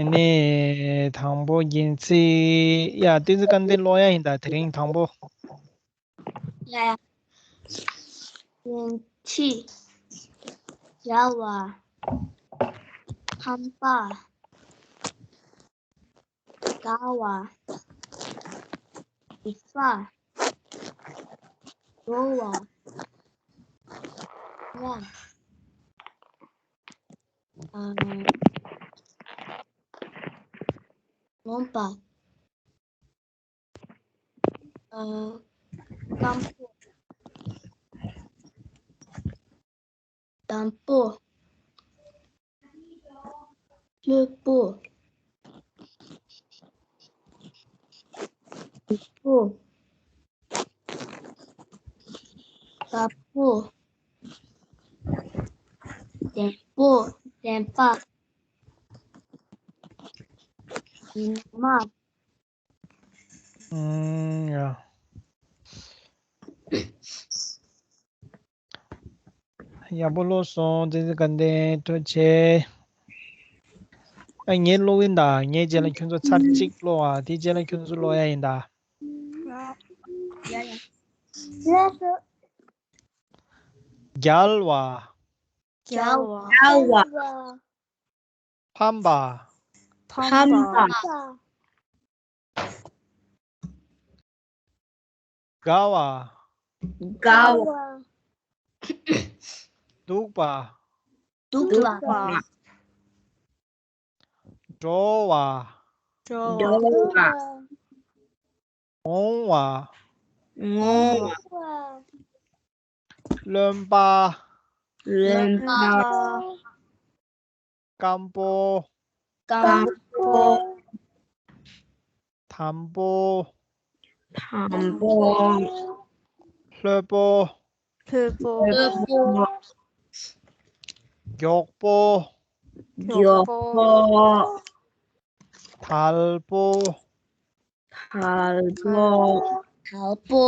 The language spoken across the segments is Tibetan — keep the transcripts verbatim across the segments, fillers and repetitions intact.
ཨ་ནི་དང་པོ་རྒྱན་ཚིག་ཡ་བསྟན་འཛིན་སྐལ་ལྡན་ཀློག་ཡ་ཡིན་ད། དེ་རིང་དང་པོ། ཡ་ཡ། རྒྱན་ཚིག་རྒྱལ་བ། ཁམས་པ། དགའ་བ། སྡིག་པ། འགྲོ་བ། ར། ཨ། ངོམས་པ། ཨ། སྐམ་པོ། དམ་པོ། ལྷོད་པོ། སྡུག་པོ། དགའ་པོ། བདེ་པོ། བདེ་པ། ཉི་མ། ཨུམ། ཡ། ཡག་པོ་ཀློག་སོང་། བསྟན་འཛིན་དགའ་ལྡན། ཐུགས་རྗེ་ཆེ། ཨ། ངས་ཀློག་གིན་གདའ། ངའི་རྗེས་ལ་ཁྱོད་ཚོ་ཚར་གཅིག་ཀློག་ཨ། དེའི་རྗེས་ལ་ཁྱོད་ཚོ་ཀློག་ཡ་ཡིན་གདའ། ཡ་ཡ། རྒྱལ་བ། རྒྱལ་བ། རྒྱལ་བ། ཕམ་པ། ཕམ་པ། དགའ་བ། དགའ་བ། སྡུག་པ། སྡུག་པ། འགྲོ་བ། འགྲོ་བ། འོང་བ། འོང་བ། རློན་པ། རློན་པ། སྐམ་པོ། སྐམ་པོ། དམ་པོ། དམ་པོ། ལྷོད་པོ། ལྷོད་པོ། མགྱོགས་པོ། མགྱོགས་པོ། དལ་པོ། དལ་པོ། དལ་པོ།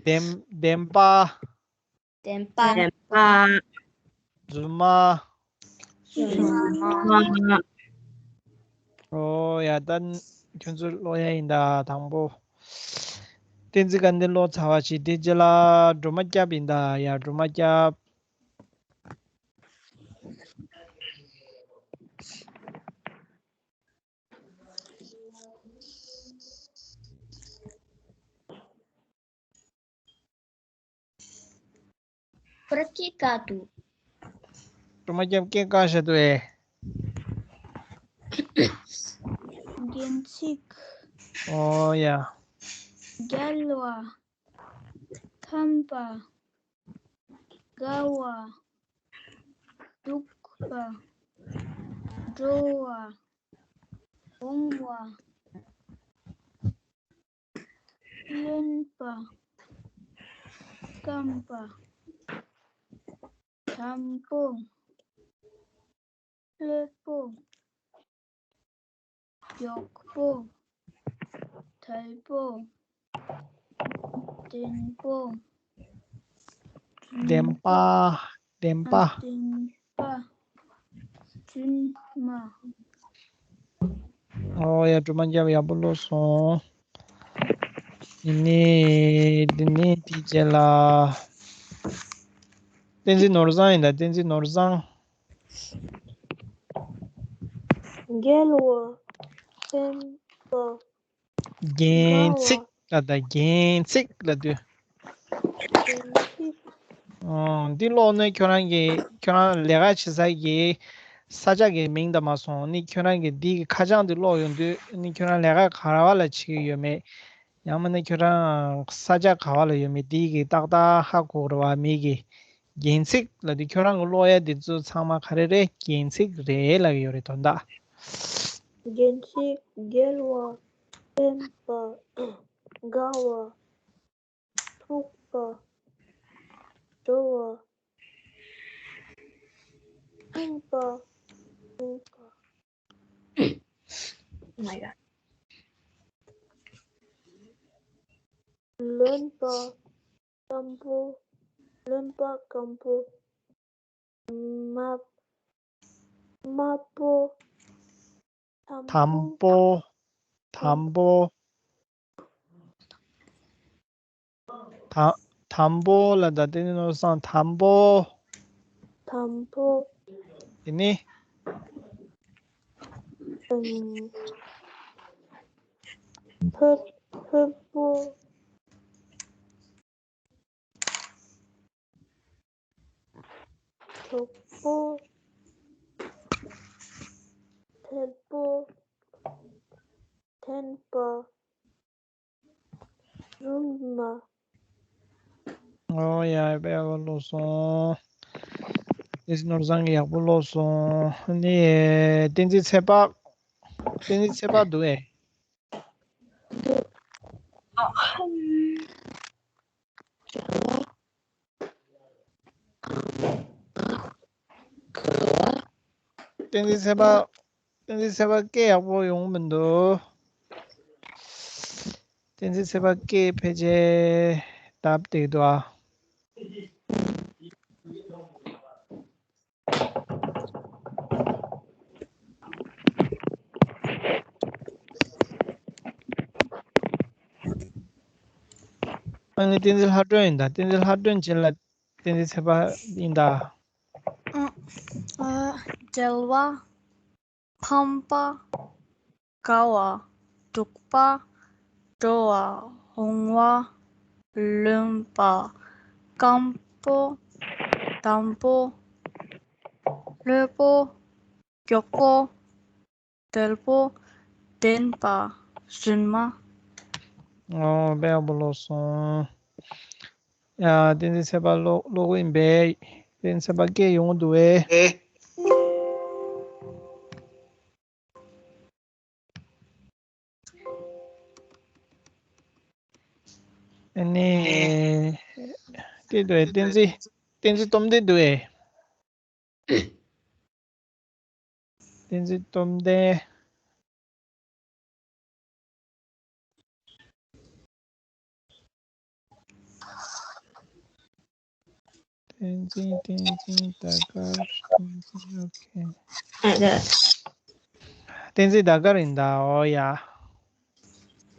བདེན། བདེན་པ། བདེན་པ། བདེན་པ། རྫུན་མ། རྫུན་མ། ཨོ་ཡ། ད་ཁྱོད་ཚོ་ཀློག་ཡ་ཡིན་ད། དང་པོ་བསྟན་འཛིན་དགའ་ལྡན་ཀློག་ཚར་བ་ཞིག་དེ་རྗེས་ལ་སྒྲོལ་མ་སྐྱབས་ཡིན་ད། ཡ། སྒྲོལ་མ་སྐྱབས། ཁོ་ར་སྐད་བཀག་འདུག་སྒྲོལ་མ་སྐྱབས་སྐད་བཀག་བཞག་འདུག་ཨེ། རྒྱན་ཚིག་ཨོ་ཡ། རྒྱལ་བ། ཁམས་པ། དགའ་བ། སྡུག་པ། འགྲོ་བ། འོང་བ། རློན་པ། སྐམ་པ། དམ་པོ། ལྷོད་པོ། མགྱོགས་པོ། དལ་པོ། བདེན་པོ། བདེན་པ། བདེན་པ། བདེན་པ། རྫུན་མ། ཨོ་ཡ། སྒྲོལ་མ་སྐྱབས་ཡག་པོ་ཀློག་སོང་། ཨ་ནི་འདི་ནི་དེའི་རྗེས་ལ། བསྟན་འཛིན་ནོར་བཟང་ཡིན་ད། བསྟན་འཛིན་ནོར་བཟང་། རྒྱལ་བ། བསྟན་པ། རྒྱན་ཚིག་ལ་ད། རྒྱན་ཚིག་ལ་དུས། རྒྱན་ཚིག་ཨོ། འདི་ཀློག་ནས་ཁྱོད་རང་གི་ཁྱོད་རང་ལས་ཀ་བྱེད་ས་གི་ས་ཆ་གི་མིང་དང་མ་སོང་ནི། ཁྱོད་རང་གི་འདི་གི་ཁ་བྱང་འདི་ཀློག་ཡོང་དུས་ནི་ཁྱོད་རང་ལས་ཀ་ག་ར་བ་ལ་བྱེད་ཀྱི་ཡོད་མེད། ཡང་མིན་ན་ཁྱོད་རང་ས་ཆ་ག་བ་ལ་ཡོད་མེད་འདི་གི་ཏག་ཏག་ཧ་གོ་ར་བ་མེད་གི། རྒྱན་ཚིག་ལ་འདི་ཁྱོད་རང་གི་ཀློག་ཡ་འདི་ཚོ་ཚང་མ་ག་རེ་རེད། རྒྱན་ཚིག་རེད་ལབ་ཀྱི་ཡོད་རེད་དོན་དག་རྒྱན་ཚིག་རྒྱལ་བ། བསྟན་པ། དགའ་བ། ཐུག་པ། འགྲོ་བ། རྙིང་པ། རྙིང་པ། Oh my god. རློན་པ། སྐམ་པོ། རློན་པ་སྐམ་པོ། མ། དམར་པོ། དམ་པོ། དམ་པོ། དམ་དམ་པོ་ལ་ད་ལྟ་ནི་ནོར་བཟང་དམ་པོ། དམ་པོ། དེ་ནི། ཨུམ། ཕུར་ཕུར་པོ། དྲུག་པོ། ཐལ་པོ། ཐན་པ། རུལ་མ། ཨོ་ཡ། དཔེ་ཡག་པོ་ཀློག་སོང་། དེ་ནོར་བཟང་གིས་ཡག་པོ་ཀློག་སོང་། ནི་བསྟན་འཛིན་ཚེ་དཔག་བསྟན་འཛིན་ཚེ་དཔག་འདུག་ཨེ། འདུག་ཨ་ཧམ། བསྟན་འཛིན་ཚེ་དཔག་བསྟན་འཛིན་ཚེ་དཔག་སྐད་ཡག་པོ་ཡོང་མི་འདུག་བསྟན་འཛིན་ཚེ་དཔག་སྐད་ཕལ་ཆེར་སྟབས་བདེ་འདུག་ཨ། ཨ་ནི་བསྟན་འཛིན་ལྷ་སྒྲོན་ཡིན་ད། བསྟན་འཛིན་ལྷ་སྒྲོན་ཅན་ལ་བསྟན་འཛིན་ཚེ་དཔག་ཡིན་ད། ཨ། ཨ། བྲལ་བ། ཕམ་པ། དགའ་བ། སྡུག་པ། འགྲོ་བ། འོང་བ། ལོན་པ། སྐམ་པོ། དམ་པོ། ལྷོད་པོ། མགྱོགས་པོ། དལ་པོ། བདེན་པ། རྫུན་མ། ཨོ་དཔེ་ཡག་པོ་ཀློག་སོང་། ཡ། བསྟན་འཛིན་ཚེ་དཔག་ཀློག་ཀློག་གི་ཡིན་པས། བསྟན་འཛིན་ཚེ་དཔག་སྐད་ཡོང་གི་འདུག་ཨེ། ཨ་ནི། སྐད་འདུག་ཨེ། བསྟན་འཛིན། བསྟན་འཛིན་སྟོབས་ལྡན་འདུག་ཨེ། བསྟན་འཛིན་སྟོབས་ལྡན། བསྟན་འཛིན། བསྟན་འཛིན་ཟླ་དཀར། བསྟན་འཛིན། ཨོ་ཁེ། ཨ་ད། བསྟན་འཛིན་ཟླ་དཀར་ཡིན་ད། ཨོ་ཡ།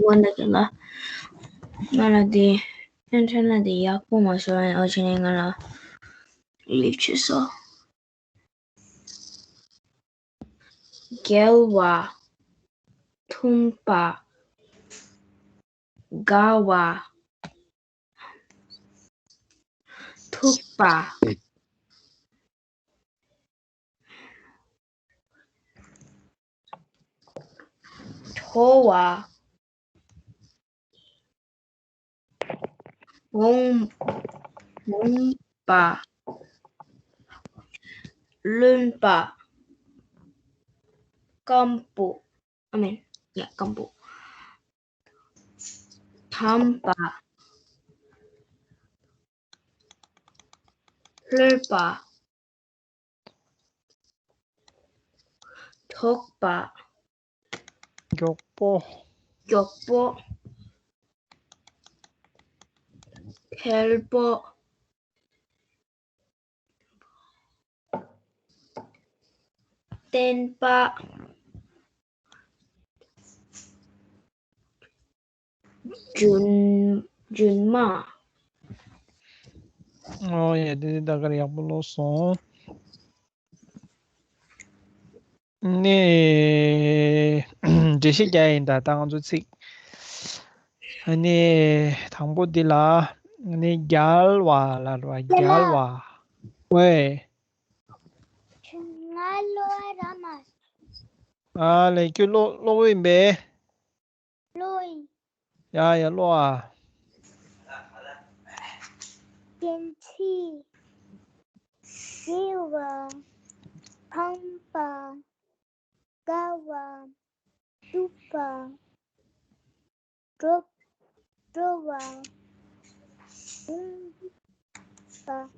ཝན་ད་ཀ་ལ། ང་ལ་དེ་ཨན་ཊེ་ན་དེ་ཡག་པོ་མ་ཤོར་བ་ཡིན། ཨོ་ཅི་ནས་ང་ལ་ལིབ་ཆུ་སོ། རྒྱལ་བ། མཐུན་པ། དགའ་བ། ཐུག་པ། དྲོ་བ། འོང་འོང་པ། རློན་པ། སྐམ་པོ། ཨ་མེན། ཡ། སྐམ་པོ། དམ་པ། ལྷོད་པ། དོག་པ། མགྱོགས་པོ། མགྱོགས་པོ། དལ་པོ། བརྟན་པ། རྫུན། རྫུན་མ། ཨོ་ཡ། དེ་ད་གར་ཡག་པོ་ཀློག་སོང་། ནི། འགྲེལ་བཤད་རྒྱག་ཡིན་ད། ད་ང་ཚོ་ཚིག་ཨ་ནི། དང་པོ་འདི་ལ། ཨ་ནི་རྒྱལ་བ་ལ་ར་བ། རྒྱལ་བ། ཝེ། ང་ལོ་ར་མ། ཨ་ལེ། ཁྱོད་ཀློག་ཀློག་ཡིན་པས། ཀློག་ཡིན། ཡ་ཡ། ཀློག་ཨ། བསྟན་འཛིན། བདེ་བ། ཕམ་པ། དགའ་བ། སྡུག་པ། འགྲོ་འགྲོ་བ། འོང་བ།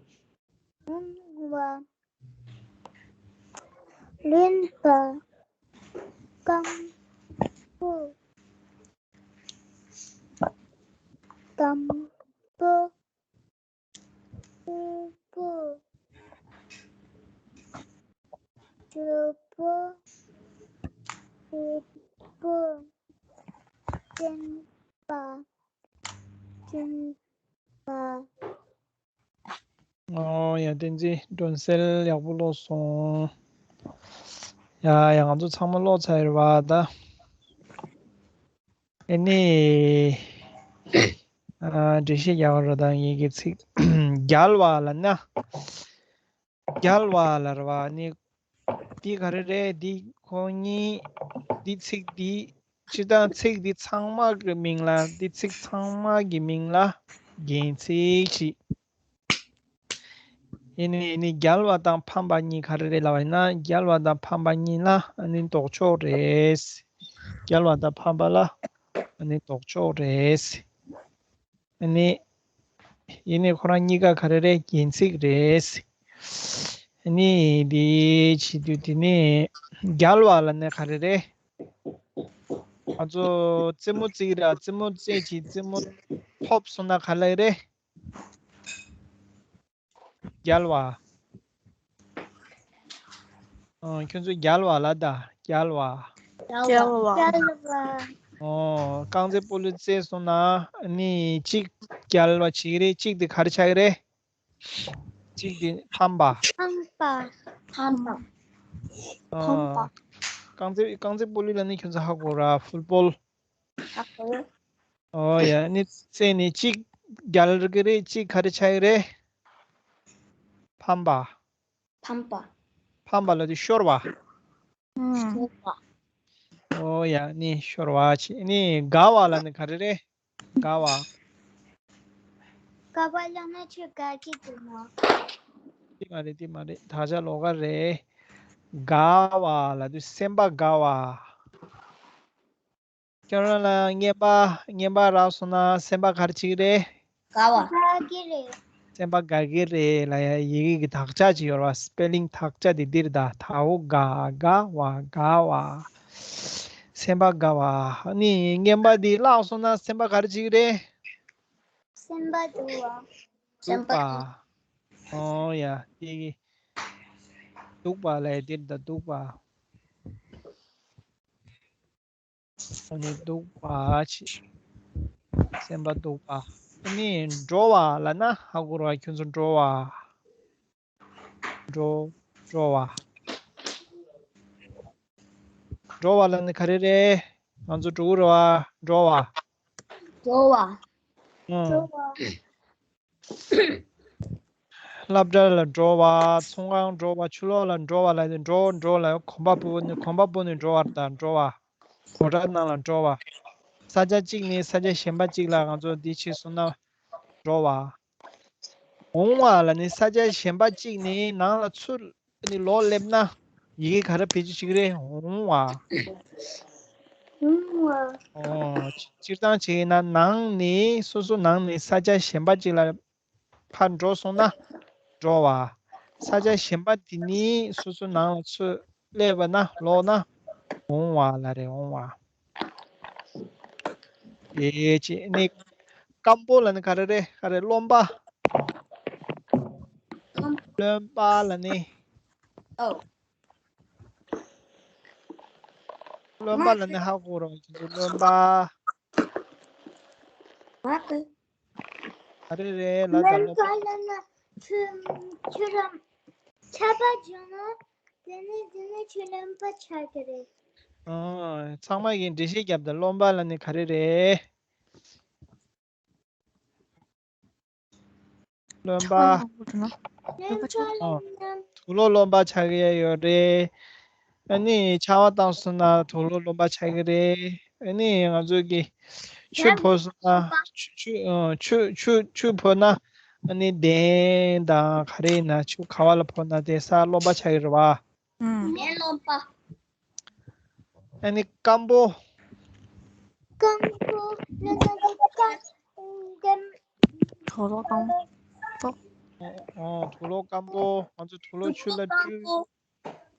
འོང་བ། རློན་པ། སྐམ་པོ། དམ་པོ། དམ་པོ། ལུས་པོ། ལུས་པོ། སེམས་པ། སེམས་པ། ཨོ་ཡ། བསྟན་འཛིན་སྒྲོན་གསལ་ཡག་པོ་ཀློག་སོང་། ཡ་ཡ། ང་ཚོ་ཚང་མ་ཀློག་ཚར་ཡོད་རེད་པ་ད། ཨེ་ནི། ཨ། འགྲེལ་བཤད་རྒྱག་རོགས་དང་། ངེད་ཀྱི་ཚིག་རྒྱལ་བ་ལབ་ན། རྒྱལ་བ་ལབ་རེད་པ། ཨ་ནི། འདི་ག་རེ་རེད། འདི་ཁོ་གཉིས། འདི་ཚིག་འདི། སྤྱིར་བཏང་ཚིག་འདི་ཚང་མ་གི་མིང་ལ། འདི་ཚིག་ཚང་མ་གི་མིང་ལ་རྒྱན་ཚིག་ཅིག་ཡིན་ནི། ཡིན་ནི། རྒྱལ་བ་དང་ཕམ་པ་གཉིས་ག་རེ་རེད་ལབ་པ་ཡིན་ན། རྒྱལ་བ་དང་ཕམ་པ་གཉིས་ལ་ཨ་ནི་ལྡོག་ཕྱོགས་རེད། རྒྱལ་བ་དང་ཕམ་པ་ལ་ཨ་ནི་ལྡོག་ཕྱོགས་རེད། ཨ་ནི། ཡིན་ནི་ཁོ་རང་གཉིས་ཀ་ག་རེ་རེད། རྒྱན་ཚིག་རེད། ཨ་ནི་འདི་བྱེད་དུས་དེ་ནི་རྒྱལ་བ་ལབ་ནི་ག་རེ་རེད། ང་ཚོ་རྩེད་མོ་རྩེ་གི་ར། རྩེད་མོ་རྩེ་བྱས་རྩེད་མོ་ཐོབ་སོང་ན་ག་ལབ་རེད། རྒྱལ་བ། ཨ། ཁྱོད་ཚོ་རྒྱལ་བ་ལབ་ད། རྒྱལ་བ། རྒྱལ་བ། རྒྱལ་བ། ཨོ། རྐང་རྩེད་སྤོ་ལོ་རྩེས་སོང་ན་ནི་གཅིག་རྒྱལ་བ་བྱེད་ཀྱི་རེད། གཅིག་དེ་ག་རེ་ཆགས་ཀྱི་རེད། གཅིག་དེ་ཕམ་པ། ཕམ་པ། ཕམ་པ། ཨ། ཕམ་པ། རྐང་རྩེད། རྐང་རྩེད་སྤོ་ལོ་ལབ་ནི་ཁྱོད་ཚོ་ཧ་གོ་ར། ཕུཊ་བོལ། ཨོ་ཡ། ནི་རྩེ་ནི་གཅིག་རྒྱལ་གི་རེད། གཅིག་ག་རེ་ཆགས་ཀྱི་རེད། ཕམ་པ། ཕམ་པ། ཕམ་པ་ལབ་དུས་ཤོར་བ། ཤོར་བ། ཨོ་ཡ། ནི་ཤོར་བ་བྱེད། ནི་དགའ་བ་ལབ་ནི་ག་རེ་རེད། དགའ་བ། དགའ་བ་ལབ་ན་ཁྱོད་དགའ་གི་འདུག་ན། དེ་མ་རེད། དེ་མ་རེད། དག་ཆ་ལོགས་ཀ་རེད། དགའ་བ་ལབ་དུས་སེམས་པ་དགའ་བ། ཁྱོད་རང་ལ་རྔན་པ། རྔན་པ་རག་སོང་ན་སེམས་པ་ག་རེ་བྱེད་ཀྱི་རེད། དགའ་བ། དགའ་གི་རེད། སེམས་པ་དགའ་གི་རེད་ལབ་ཡ་ཡི་གེ་གི་དག་ཆ་ཅིག་ཡོད་རེད་པ། སི་པེ་ལིང་དག་ཆ་དེ་འདི་རེད་ད། དའོ་དགའ། དགའ་བ། དགའ་བ། སེམས་པ་དགའ་བ། ཨ་ནི་རྔན་པ་འདི་བརླག་སོང་ན་སེམས་པ་ག་རེ་བྱེད་ཀྱི་རེད། སེམས་པ་སྡུག་པ། སེམས་པ། སྡུག་པ། ཨོ་ཡ། དེ་གི་སྡུག་པ་ལབ་ཡ་འདི་རེད་ད། སྡུག་པ། ཨ་ནི་སྡུག་པ་བྱེད། སེམས་པ་སྡུག་པ། ཨ་ནི་འགྲོ་བ་ལབ་ན་ཧ་གོ་ར། ཁྱོད་ཚོ་འགྲོ་བ། འགྲོ། འགྲོ་བ། འགྲོ་བ་ལབ་ནི་ག་རེ་རེད། ང་ཚོ་འགྲོ་གི་རེད་པ། འགྲོ་བ། འགྲོ་བ། ཨང་། འགྲོ་བ། སློབ་གྲྭ་ལ་འགྲོ་བ། ཚོང་ཁང་འགྲོ་བ། ཕྱི་ལོགས་ལ་འགྲོ་བ་ལབ་ནི། འགྲོ། འགྲོ་ལབ་གོམ་པ་སྤོ་ནི། གོམ་པ་སྤོ་ནི་འགྲོ་བ་རེད་ད། འགྲོ་བ། སྒོ་འགྲམ་ནང་ལ་འགྲོ་བ། ས་ཆ་གཅིག་ནས་ས་ཆ་གཞན་པ་གཅིག་ལ་ང་ཚོ་འདི་བྱས་སོང་ན་འགྲོ་བ། འོང་བ་ལབ་ནི་ས་ཆ་གཞན་པ་གཅིག་ནས་ནང་ལ་ཚུར་ནི་ལོག་སླེབས་ན་ཡི་གེ་ག་རེ་བེད་སྤྱོད་བྱེད་ཀྱི་རེད། འོང་བ། འོང་བ། ཨོ། སྤྱིར་བཏང་བྱས་ན་ནང་ནས། སོ་སོ་ནང་ནས་ས་ཆ་གཞན་པ་གཅིག་ལ་ཕར་འགྲོ་སོང་ན་འགྲོ་བ། ས་ཆ་གཞན་པ་དེ་ནས་སོ་སོ་ནང་ལ་ཚུར་སླེབས་པ་ན། ལོག་ན་འོང་བ་ལབ་རེད། འོང་བ། དེ་བྱས་ནི་སྐམ་པོ་ལབ་ནི་ག་རེ་རེད། ག་རེ། རློན་པ། རློན་པ་ལབ་ནི། ཨོ། རློན་པ་ལབ་ནི་ཧ་གོ་ར། ཁྱོད་ཚོ་རློན་པ། ག་རེ་རེད་ལབ་ད། རློན་པ་ལབ་ན་ཆུ། ཆུ་རམ། ཆར་པ་བྱུང་ན་དེ་ནི། དེ་ནི་ཆུ་རློན་པ་ཆགས་ཀྱི་རེད། ཨ། ཚང་མ་གིས་འགྲེལ་བཤད་རྒྱབ་ད། རློན་པ་ལབ་ནི་ག་རེ་རེད། རློན་པ། རློན་པ་ལབ་ན། དུག་ལོག་རློན་པ་ཆགས་ཀྱི་ཡོད་རེད། ཨ་ནི་ཆར་པ་བཏང་སོང་ན་དུག་ལོག་རློན་པ་ཆགས་ཀྱི་རེད། ཨ་ནི་ང་ཚོ་གི་ཆུ་ཕོ་སོང་ན། ཆུ། ཆུ། ཨ། ཆུ། ཆུ། ཆུ་ཕོ་ན། ཨ་ནི་གདན་དང་ག་རེ་ཡིན་ན་ཆུ་ག་བ་ལ་ཕོ་ན་དེ་ས་རློན་པ་ཆགས་ཀྱི་རེད་པ། ཨུམ། མེ་རློན་པ། ཨ་ནི་སྐམ་པོ། སྐམ་པོ་ལབ་ན་སྐམ། དུག་ལོག་སྐམ་པོ། ཨོ། དུག་ལོག་སྐམ་པོ། ང་ཚོ་དུག་ལོག་ཆུ་ལ་བཀྲུས།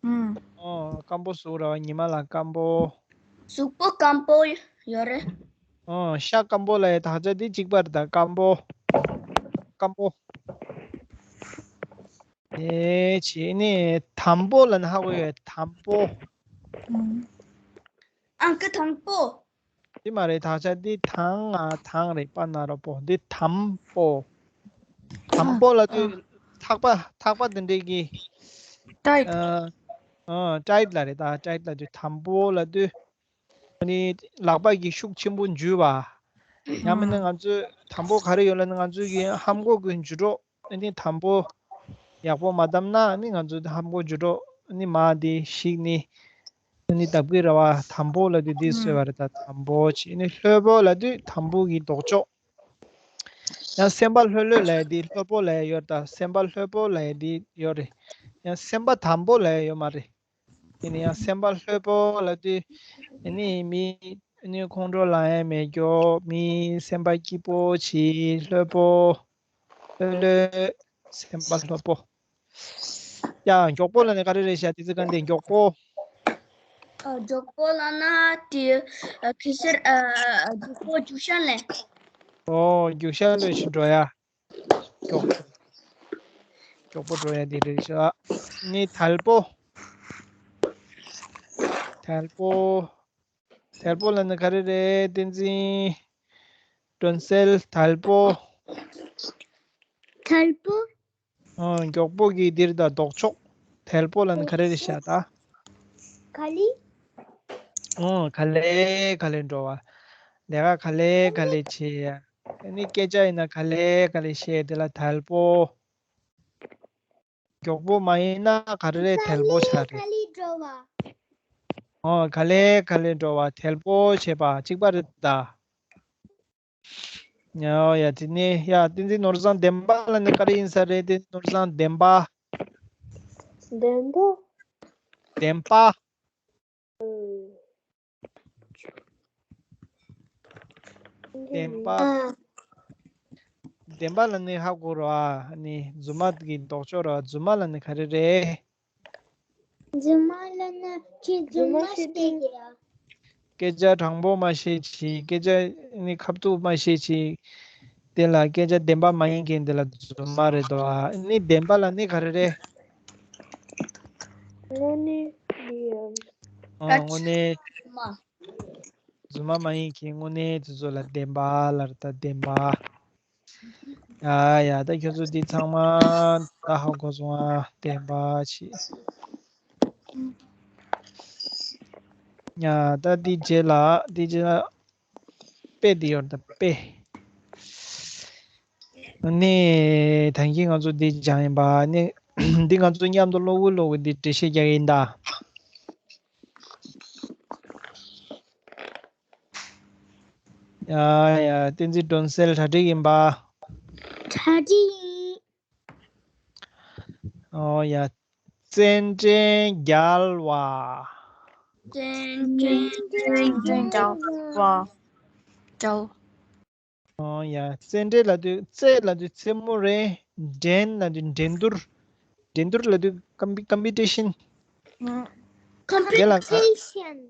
ཨུམ། ཨོ། སྐམ་པོ་བཟོ་ར། ཉི་མ་ལ་སྐམ་པོ། གཟུགས་པོ་སྐམ་པོ་ཡོད་རེད། ཨོ། ཤ་སྐམ་པོ་ལབ་ཡ་དག་ཆ་འདི་གཅིག་པ་རེད་ད། སྐམ་པོ། སྐམ་པོ། དེ་བྱས་ནས་དམ་པོ་ལབ་ན་ཧ་གོ་ཡོད། དམ་པོ། ཨང་ཀི་དང་པོ། དེ་མ་རེད། དག་ཆ་འདི་དང་ང་དང་རེད། པ་ན་རོ་པོ། འདི་དམ་པོ། དམ་པོ་ལབ་དུས་ཐག་པ་ཐག་པ་དེ་འདྲས་ཀྱི། ཊའིཊ། ཨ་ཊའིཊ་ལབ་རེད། ད་ཊའིཊ་ལབ་དུས་དམ་པོ་ལབ་དུས། ཨ་ནི་ལག་པ་གི་ཤུགས་ཆེན་པོ་འཇུ་བ། ཡང་མིན་ན་ང་ཚོས་དམ་པོ་ག་རེ་ཡོད་ལབ་ན། ང་ཚོས་ཀྱི་ཧམ་གོག་གི་འཇུ་གྲོགས། ཨ་ནི་དམ་པོ་ཡག་པོ་མ་བསྡམས་ན། ཨ་ནི་ང་ཚོས་ཧམ་གོག་འཇུ་གྲོགས་ཨ་ནི་མར་དེ་ཞིག་ནི། ཨ་ནི་ལྡབ་ཀྱི་ར་བ། དམ་པོ་ལབ་དུས་འདི་བཟོས་པ་རེད། ད་དམ་པོ་བྱས། ཨ་ནི་ལྷོད་པོ་ལབ་དུས་དམ་པོ་གི་ལྡོག་ཕྱོགས། ཡང་སེམས་པ་ལྷོད་ལྷོད་ལབ་ཡ་འདི་ལྷོད་པོ་ལབ་ཡ་ཡོད་རེད། ད་སེམས་པ་ལྷོད་པོ་ལབ་ཡ་འདི་ཡོད་རེད། ཡང་སེམས་པ་དམ་པོ་ལབ་ཡ་ཡོད་མ་རེད། དེ་ནས་ཡང་སེམས་པ་ལྷོད་པོ་ལབ་དུས། ཨ་ནི་མི་ཨ་ནི་ཁོང་ཁྲོ་ལངས་ཡ་མེད་མགྱོགས། མི་སེམས་པ་སྐྱིད་པོ་བྱེད། ལྷོད་པོ། ལྷོད་ལྷོད། སེམས་པ་ལྷོད་པོ། ཡ། མགྱོགས་པོ་ལབ་ནི་ག་རེ་རེད་ཤག་དེ་ཚོ་ག་འདི་མགྱོགས་པོ། ཨ། མགྱོགས་པོ་ལབ་ན་དེ། ཨ། ཁ་ཤས། ཨ། མགྱོགས་པོ་རྒྱུག་ཤར་ལབ། ཨོ། རྒྱུག་ཤར་ལོས་ཤིག་འགྲོ་ཡ། མགྱོགས་པོ། མགྱོགས་པོ་འགྲོ་ཡ་དེ་རེད་ཤག་ནི་དལ་པོ། དལ་པོ། དལ་པོ་ལབ་ན་ག་རེ་རེད། བསྟན་འཛིན། སྒྲོན་གསལ། དལ་པོ། དལ་པོ། ཨ། མགྱོགས་པོ་གི་འདིར་ད་ལྡོག་ཕྱོགས། དལ་པོ་ལབ་ན་ག་རེ་རེད་ཤག་ད། ག་ལེ། ཨ། ག་ལེ་ག་ལེ་འགྲོ་བ། ལས་ཀ་ག་ལེ་ག་ལེ་བྱེད་ཡ། ཨ་ནི་སྐད་ཆ་ཡིན་ན་ག་ལེ་ག་ལེ་བཤད། དེ་ལ་དལ་པོ། མགྱོགས་པོ་མ་ཡིན་ན་ག་རེ་རེད། དལ་པོ་ཆགས་རེད། ག་ལེ་འགྲོ་བ། ཨོ། ག་ལེ་ག་ལེ་འགྲོ་བ། དལ་པོ་བྱེད་པ་གཅིག་པ་རེད་ད། ཡ་ཡ། དེ་ནས་ཡ། བསྟན་འཛིན་ནོར་བཟང་། བདེན་པ་ལབ་ནི་ག་རེ་ཡིན་ས་རེད། བསྟན་འཛིན་ནོར་བཟང་། བདེན་པ། བདེན་པ། བདེན་པ། བདེན་པ། བདེན་པ་ལབ་ནི་ཧ་གོ་ར། ཨ་ནི་རྫུན་མ་གི་ལྡོག་ཕྱོགས་ར། རྫུན་མ་ལབ་ནི་ག་རེ་རེད། རྫུན་མ་ལབ་ན་ཁྱེད་རྫུན་མ་བཤད་ཀྱི་ཡ། སྐད་ཆ་དྲང་པོ་མ་བཤད་ཅིག་སྐད་ཆ་ནི་ཁ་ཐུག་མ་བཤད་ཅིག་དེ་ལ་སྐད་ཆ་བདེན་པ་མ་ཡིན་མཁན་དེ་ལ་རྫུན་མ་རེད་དོ། ཨ་ནི་བདེན་པ་ལབ་ནི་ག་རེ་རེད། དངོས་གནས་འདི་ཡིན། ཨ། དངོས་གནས། མ། རྫུན་མ་མ་ཡིན་མཁན་དངོས་གནས་དེ་ཚོ་ལ་བདེན་པ་ལབ་རེད་ད། བདེན་པ། ཡ་ཡ། ད་ཁྱོད་ཚོ་འདི་ཚང་མ་ད་ཧ་གོ་སོང་ཨ། བདེན་པ་བྱེད། ཡ། ད་འདི་རྗེས་ལ། འདི་རྗེས་ལ་དཔེ་འདི་ཡོད་ད། དཔེ། ནི་ད་གིན་ང་ཚོ་འདི་སྦྱངས་ཡིན་པ། ནི་འདི་ང་ཚོ་མཉམ་དུ་གློག་འོད་གློག་འོད་འདི་འགྲེལ་བཤད་རྒྱག་གི་ཡིན་ད། ཡ་ཡ། བསྟན་འཛིན་སྒྲོན་གསལ་གྲ་སྒྲིག་ཡིན་པ། གྲ་སྒྲིག་ཡིན། ཨོ་ཡ། བཙལ་འདྲེན་རྒྱལ་བ། བཙལ་འདྲེན། བཙལ་འདྲེན་རྒྱལ་བ། རྒྱལ། ཨོ་ཡ། བཙལ་འདྲེན་ལབ་དུས། བཙལ་ལབ་དུས་རྩེད་མོ་རེད། འདྲེན་ལབ་དུས་འགྲན་བསྡུར། འགྲན་བསྡུར་ལབ་དུས་ཀམ་པི་ཀམ་པི་ཊི་ཤན། དེ་ལ་ག- competition།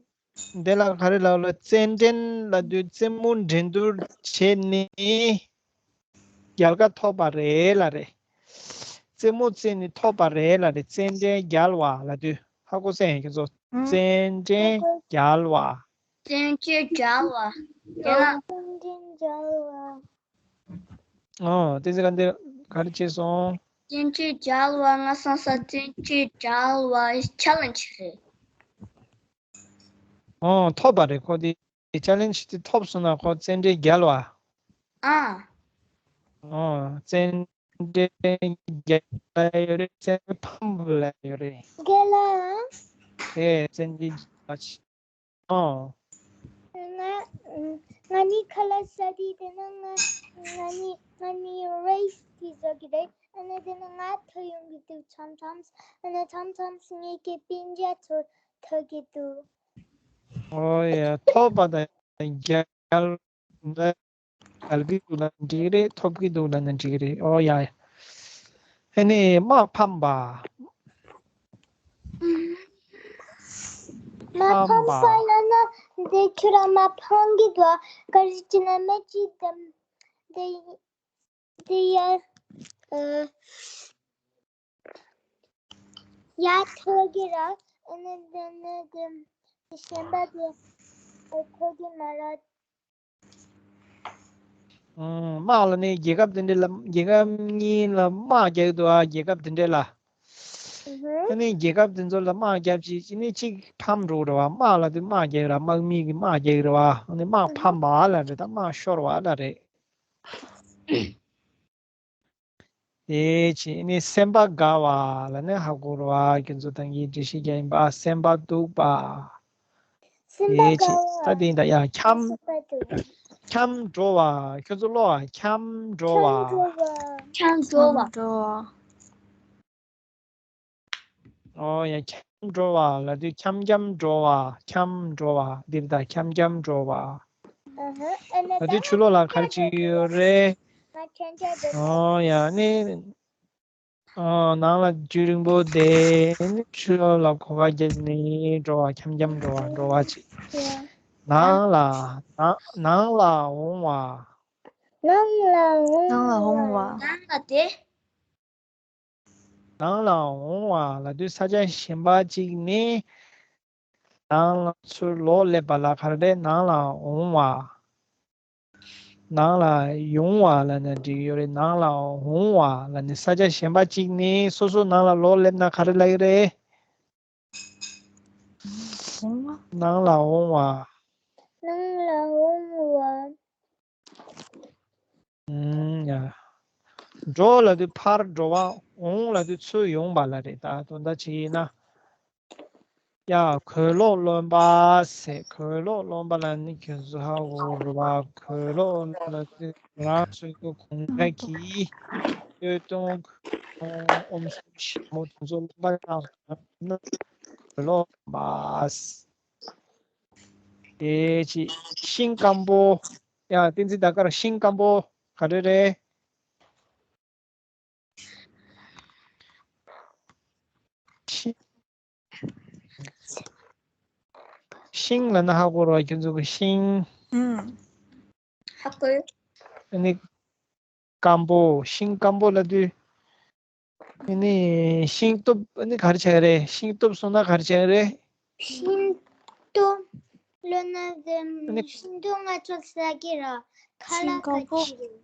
དེ་ལ་ག་རེ་ལབ་ལ། བཙལ་འདྲེན་ལབ་དུས་རྩེད་མོ་འགྲན་བསྡུར་བྱས་ནས་རྒྱལ་ཁ་ཐོབ་པ་རེད་ལབ་རེད། རྩེད་མོ་རྩེས་ནས་ཐོབ་པ་རེད་ལབ་རེད། བཙལ་འདྲེན་རྒྱལ་བ་ལབ་དུས་ཧ་གོ་སོང་ཡ་ཁྱེད་ཚོ། བཙལ་འདྲེན་རྒྱལ་བ། བཙལ་འདྲེན་རྒྱལ་བ། དེ་ལ། བཙལ་འདྲེན་རྒྱལ་བ། ཨོ། དེ་ཚེ་ག་འདི་ག་རེ་བྱས་སོང་། བཙལ་འདྲེན་རྒྱལ་བ་ང་སང་ས་བཙལ་འདྲེན་རྒྱལ་བ་ཆེ་ལེན་ཇི་རེད། ཨོ། ཐོབ་པ་རེད། ཁོ་དེ་ཆེ་ལེན་ཇི་དེ་ཐོབ་སོང་ན་ཁོ་བཙལ་འདྲེན་རྒྱལ་བ། ཨ། ཨོ། བཙལ་འདྲེན་རྒྱལ་ལ་ཡོད་རེད། བཙལ་འདྲེན་ཕམ་པོ་ལ་ཡོད་རེད། རྒན་ལགས། ཨེ། བཙལ་འདྲེན་རྒྱལ་བ་ཆེ། ཨོ། ང་ང་ནི་ཁ་ལག་ཟ་དུས་དེ་ན་ང་ང་ནི་ང་ནི་རེས་དེ་བཟོ་གི་རེད། ཨ་ནི་དེ་ན་ང་ཐོ་ཡོང་གི་འདུག་མཚམས་མཚམས། ཨ་ནི་མཚམས་མཚམས་ངའི་སྐེ་སྤུན་ཀྱག་ཚོ་ཐོ་གི་འདུག་ཨོ་ཡ། ཐོབ་པ་དང་རྒྱལ་རྒྱལ་གི་འདུག་ལབ་ན་འགྲིག་གི་རེད། ཐོབ་ཀྱི་འདུག་ལབ་ན་འགྲིག་གི་རེད། ཨོ་ཡ་ཡ། ཨ་ནི་དམག་ཕམ་པ། དམག་ཕམ་ས་ལ་ན་དེ་ཁྱོད་རང་དམག་ཕམ་གི་འདུག་ག་རེ་བྱས་ན་མི་གཅིག་དམ་དེ་དེ་ཡ་ཨ། ཡ་ཐོས་ཀྱི་ར། ཨ་ནི་དེ་ནི་དེ་གཞན་པ་དེ་ཨ་ཐོས་ཀྱི་མ་ར། ཨང་། དམག་ལ་ནི་རྒྱལ་ཁབ་དེ་འདྲ་ལ་རྒྱལ་ཁབ་གཉིས་ལ་དམག་རྒྱག་གི་འདུག་ཨ། རྒྱལ་ཁབ་དེ་འདྲ་ལ། ཨ་ནི་རྒྱལ་ཁབ་དེ་ཚོ་ལ་དམག་རྒྱབ་ཅིག་ཅིག་ནི་གཅིག་ཕམ་འགྲོ་ར་བ། དམག་ལ་དེ་དམག་རྒྱག་ར། དམག་མི་གི་དམག་རྒྱག་ར་བ། ཨ་ནི་དམག་ཕམ་པ་ལ་རེད། ད་དམག་ཤོར་བ་ལ་རེད། དེ་ཅི་ནི་སེམས་པ་དགའ་བ་ལ་ནི་ཧ་གོ་ར་བ། ཁྱོད་ཚོ་ད་གིན་འགྲེལ་བཤད་རྒྱག་ཡིན་པ། སེམས་པ་སྡུག་པ། སེམས་པ་དེ་ཅི་དགའ་བ། ད་དེ་ད་ཡ་འཁྱམ། སེམས་པ་སྡུག་འཁྱམ་འགྲོ་བ། ཁྱོད་ཚོ་ཀློག་ཨ། འཁྱམ་འགྲོ་བ། འཁྱམ་འགྲོ་བ། འཁྱམ་འགྲོ་བ། འཁྱམ་འགྲོ་བ། ཨོ་ཡ། འཁྱམ་འགྲོ་བ་ལ་དུས་འཁྱམ་འཁྱམ་འགྲོ་བ། འཁྱམ་འགྲོ་བ། འདིར་ད་འཁྱམ་འཁྱམ་འགྲོ་བ། ཨ་ཧ། ཨ་ནི་ད་དུས་ད་ཆུ་ལོག་ལ་ག་རེ་བྱེད་ཀྱི་ཡོད་རེད། ང་ཁྱམ་ཁྱམ་འགྲོ། ཨོ་ཡ། ནི། ཨོ་ནང་ལ་རྒྱུན་རིང་པོ་བསྡད། ནི་ཆུ་ལོག་ལ་གོ་བ་བརྒྱབ་ནས་འགྲོ་བ། འཁྱམ་འཁྱམ་འགྲོ་བ། འགྲོ་བ་བྱེད། ཡ། ནང་ལ། ནང་ནང་ལ་འོང་བ། ནང་ལ་འོང་བ། ནང་ལ་འོང་བ། ནང་ལ་དེ། ནང་ལ་འོང་བ་ལ་དུས་ས་ཆ་གཞན་པ་ཅིག་ནས་ནང་ལ་ཚུར་ལོག་སླེབས་པ་ལ་ག་རེ་རེད། ནང་ལ་འོང་བ། ནང་ལ་ཡོང་བ་ལ་ནི་འགྲིག་ཡོད་རེད། ནང་ལ་འོང་བ་ལ་ནི་ས་ཆ་གཞན་པ་ཅིག་ནས་སོ་སོ་ནང་ལ་ལོག་སླེབས་ན་ག་རེ་ལབ་ཀྱི་རེད། ནང་ལ་འོང་བ། ནང་ལ་འོང་བ། ཨུམ། ཡ། འགྲོ་ལབ་དུས་ཕར་འགྲོ་བ། འོང་ལབ་དུས་ཚུར་ཡོང་བ་ལ་རེད། ད་དོན་དག་ཅིག་ཡིན་ན། ཡ། གོས་ལོག་རློན་པ་ཟེར། གོས་ལོག་རློན་པ་ལ་ནི་ཁྱོད་ཚོ་ཧ་གོ་རེད་བ། གོས་ལོག་ལབ་དུས་ང་རང་ཚོའི་གོ་གོང་ཁ་གི་སྟོད་ཐུང་ཁུ་ཐུང་ཨོམ་སུམ་ཞིམ་མོ་དེ་ཚོ་རློན་པ་ཡང་ན་གོས་ལོག་རློན་པ། དེ་ཅི། ཤིང་སྐམ་པོ། ཡ། བསྟན་འཛིན་ཟླ་དཀར། ཤིང་སྐམ་པོ་ག་རེ་རེད། ཤིང་། ཤིང་ལབ་ན་ཧ་གོ་རོགས། ཁྱོད་ཚོ་གི་ཤིང་། ཧ་གོ། ཨ་ནི་སྐམ་པོ། ཤིང་སྐམ་པོ་ལབ་དུས། ཨ་ནི་ཤིང་ཏོག་ཨ་ནི་ག་རེ་བྱ་གི་རེད། ཤིང་ཏོག་སོང་ན་ག་རེ་བྱ་གི་རེད། ཤིང་ཏོག་ལབ་ན་དེ། ཨ་ནི་ཤིང་ཏོག་ང་ཚོ་ཟ་གི་ར། ཁ་ལག་ཁ་ཅིག་རེད།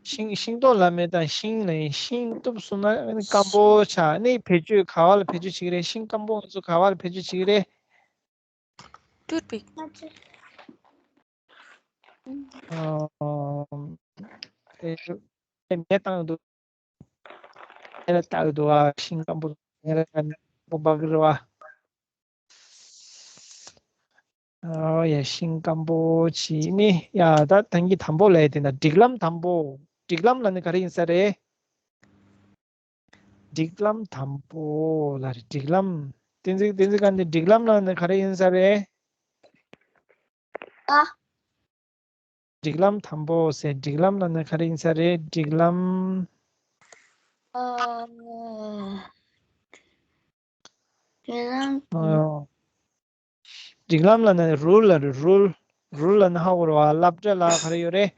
ཤིང་། ཤིང་ཏོག་ལབ་མེད་ད། ཤིང་ལབ་ཡིན། ཤིང་ཏོག་སོང་ན་ཨ་ནི་སྐམ་པོ་ཆགས། ཨ་ནི་བེད་སྤྱོད་ག་བ་ལ་བེད་སྤྱོད་བྱེད་ཀྱི་རེད། ཤིང་སྐམ་པོ་ང་ཚོ་ག་བ་ལ་བེད་སྤྱོད་བྱེད་ཀྱི་རེད། ཏུད་པིག་ཨ་ཨ་ཨ་མེ་བཏང་འདུག་མེ་ལ་བཏགས་འདུག་ཨ། ཤིང་སྐམ་པོ་མེ་ལ་བཏགས་ནས་སྐམ་པོ་འབག་གི་རེད་བ། ཨོ་ཡ། ཤིང་སྐམ་པོ་ཅིག་ནི། ཡ། ད་ཐེངས་གི་དང་པོ་ལས་དེ་ན་སྒྲིག་ལམ་དང་པོ། སྒྲིག་ལམ་ལ་ནི་ག་རེ་ཡིན་ས་རེད། སྒྲིག་ལམ་དང་པོ་ལ་རེད། སྒྲིག་ལམ། བསྟན་འཛིན། བསྟན་འཛིན་ག་ནི་སྒྲིག་ལམ་ལ་ནི་ག་རེ་ཡིན་ས་རེད། ཨ། སྒྲིག་ལམ་དང་པོ་ཟེར། སྒྲིག་ལམ་ལ་ནི་ག་རེ་ཡིན་ས་རེད། སྒྲིག་ལམ། ཨ། སྒྲིག་ལམ། ཨ། སྒྲིག་ལམ་ལ་ནི་རུལ་ལ་རུལ། རུལ་ལ་ནི་ཧ་གོ་ར་བ། སློབ་གྲྭ་ལ་ག་རེ་ཡོད་རེད།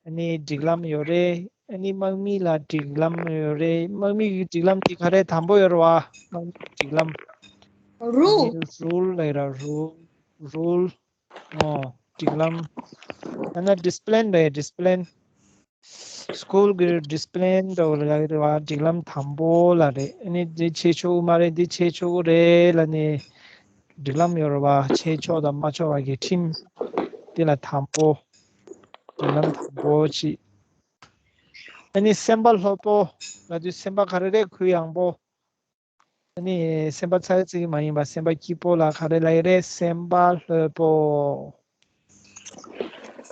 ཨ་ནི་སྒྲིག་ལམ་ཡོད་རེད། ཨ་ནི་དམག་མི་ལ་སྒྲིག་ལམ་ཡོད་རེད། དམག་མི་གི་སྒྲིག་ལམ་དེ་ག་རེ་དང་པོ་ཡོད་ར་བ། དམག་མི་གི་སྒྲིག་ལམ། རུལ། རུལ་ལ་ར་རུལ། རུལ། ཨོ། སྒྲིག་ལམ། ཨ་ན་ཌི་སི་པི་ལིན་རེད། ཌི་སི་པི་ལིན། སི་ཀུལ་གྱི་ཌི་སི་པི་ལིན་འདྲ་བོ་ལ་རེད་བ། སྒྲིག་ལམ་དང་པོ་ལ་རེད། ཨ་ནི་འདི་བྱེད་ཆོག་གི་མ་རེད། འདི་བྱེད་ཆོག་གི་རེད་ལབ་ནས་སྒྲིག་ལམ་ཡོད་རེད་བ། བྱེད་ཆོག་དང་མ་ཆོག་བ་གི་ཁྲིམས། འདི་ལ་དང་པོ། སྒྲིག་ལམ་དང་པོ་གཅིག་ཨ་ནི་སེམས་པ་ལྷོད་པོ་ལབ་དུས་སེམས་པ་ག་རེ་རེད། གུ་ཡངས་པོ། ཨ་ནི་སེམས་པ་ཚ་ཚིག་མ་ཡིན་པ་སེམས་པ་སྐྱིད་པོ་ལ་ག་རེ་ལབ་ཡི་རེད། སེམས་པ་ལྷོད་པོ།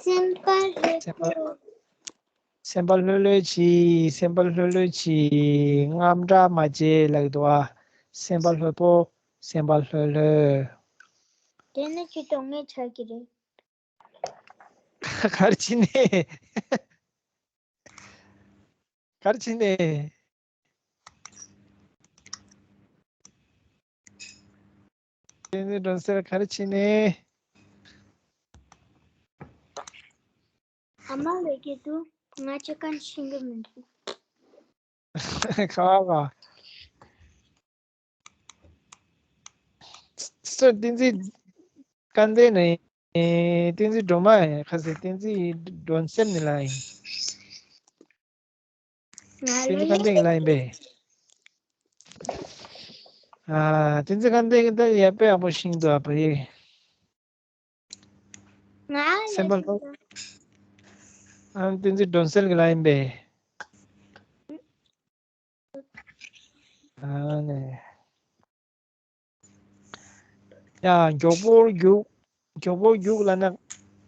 སེམས་པ་ལྷོད་པོ། སེམས་པ་ལྷོད་ལྷོད་བྱེད། སེམས་པ་ལྷོད་ལྷོད་བྱེད། དངངས་སྐྲག་མ་བྱེད་ལབ་ཀྱི་འདུག་ཨ། སེམས་པ་ལྷོད་པོ། སེམས་པ་ལྷོད་ལྷོད། དེ་ནི་ཁྱོད་དོན་ངེས་ཆགས་ཀྱི་རེད། ག་རེ་བྱས་ནས། ག་རེ་བྱས་ནས། དེ་ནི་སྒྲོན་གསལ་ག་རེ་བྱས་ནས། ཨ་མ་ལས་ཀྱི་འདུག་ང་ཅི་གང་ཤེས་ཀྱི་མི་འདུག་ག་བ་ག་སོ་བསྟན་འཛིན་སྐལ་ལྡན་ནི། བསྟན་འཛིན་སྒྲོལ་མ་ཡིན། ཁ་སང་བསྟན་འཛིན་སྒྲོལ་སེམས་ནི་ལ་ཡིན། ང་བསྟན་འཛིན་ལ་སྐལ་ལྡན་གྱི་ལ་ཡིན་པས། ཨ། བསྟན་འཛིན་སྐལ་ལྡན་གྱི་ད་ཡ་དཔེ་ཡག་པོ་ཤེས་འདུག་ཨ་ཕ་ཡེ། ང་ལ་སེམས་པ་ལྷོད། ཨ། བསྟན་འཛིན་སྒྲོལ་སེམས་ཀྱི་ལ་ཡིན་པས། ཨ་ནི། ཡ། མགྱོགས་པོ་རྒྱུག་མགྱོགས་པོ་རྒྱུག་ལ་ན་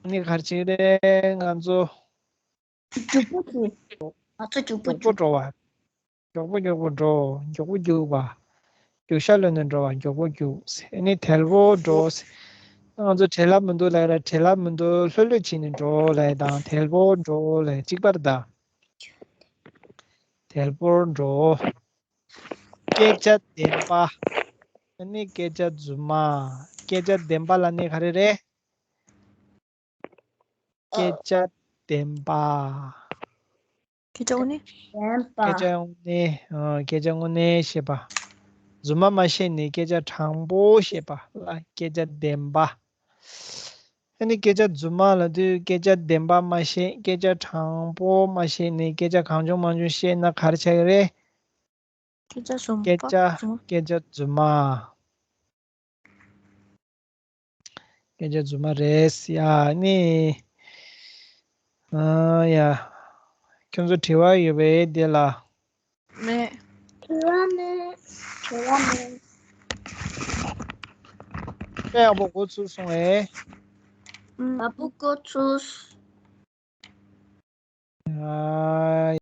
ནི་ག་རེ་བྱེད་རེད་ང་ཚོ། མགྱོགས་པོ་རྒྱུག་ང་ཚོ་མགྱོགས་པོ་མགྱོགས་པོ་རྒྱུག་འགྲོ་བ། མགྱོགས་པོ་མགྱོགས་པོ་འགྲོ། མགྱོགས་པོ་རྒྱུག་པ། རྒྱུག་ཤར་ལོན་ནས་འགྲོ་བ། མགྱོགས་པོ་རྒྱུག་ཨ་ནི་དལ་པོ་འགྲོ། ང་ཚོ་བྲེལ་བ་མི་འདུག་ལབ་ར། བྲེལ་བ་མི་འདུག་ལྷོད་ལྷོད་བྱས་ནས་འགྲོ་ལབ་དང་། དལ་པོ་འགྲོ་ལབ་གཅིག་པ་རེད་ད། དལ་པོར་འགྲོ། སྐད་ཆ་བདེན་པ། ཨ་ནི་སྐད་ཆ་རྫུན་མ། སྐད་ཆ་བདེན་པ་ལབ་ནི་ག་རེ་རེད། སྐད་ཆ་བདེན་པ། སྐད་ཆ་དངོས་གནས། བདེན་པ། སྐད་ཆ་དངོས་གནས། ཨ། སྐད་ཆ་དངོས་གནས་བཤད་པ། རྫུན་མ་མ་བཤད་ནི་སྐད་ཆ་དྲང་པོ་བཤད་པ་ལ་སྐད་ཆ་བདེན་པ། ཨ་ནི་སྐད་ཆ་རྫུན་མ་ལབ་དུས་སྐད་ཆ་བདེན་པ་མ་བཤད། སྐད་ཆ་དྲང་པོ་མ་བཤད་ནི་སྐད་ཆ་གང་བྱུང་མང་བྱུང་བཤད་ན་ག་རེ་ཆགས་ཀྱི་རེད། སྐད་ཆ་རྫུན་པ། སྐད་ཆ། རྫུན། སྐད་ཆ་རྫུན་མ། སྐད་ཆ་རྫུན་མ་རེད་ཡ། ནི། ཨ་ཡ། ཁྱོད་ཚོ་དྲི་བ་ཡོད་པས་དེ་ལ། མེད། དྲི་བ་མེད། དྲི་བ་མེད། དཔེ་ཡག་པོ་འགོ་ཚུགས་སོང་ངས། ཨ། ཡག་པོ་འགོ་ཚུགས། ཨ།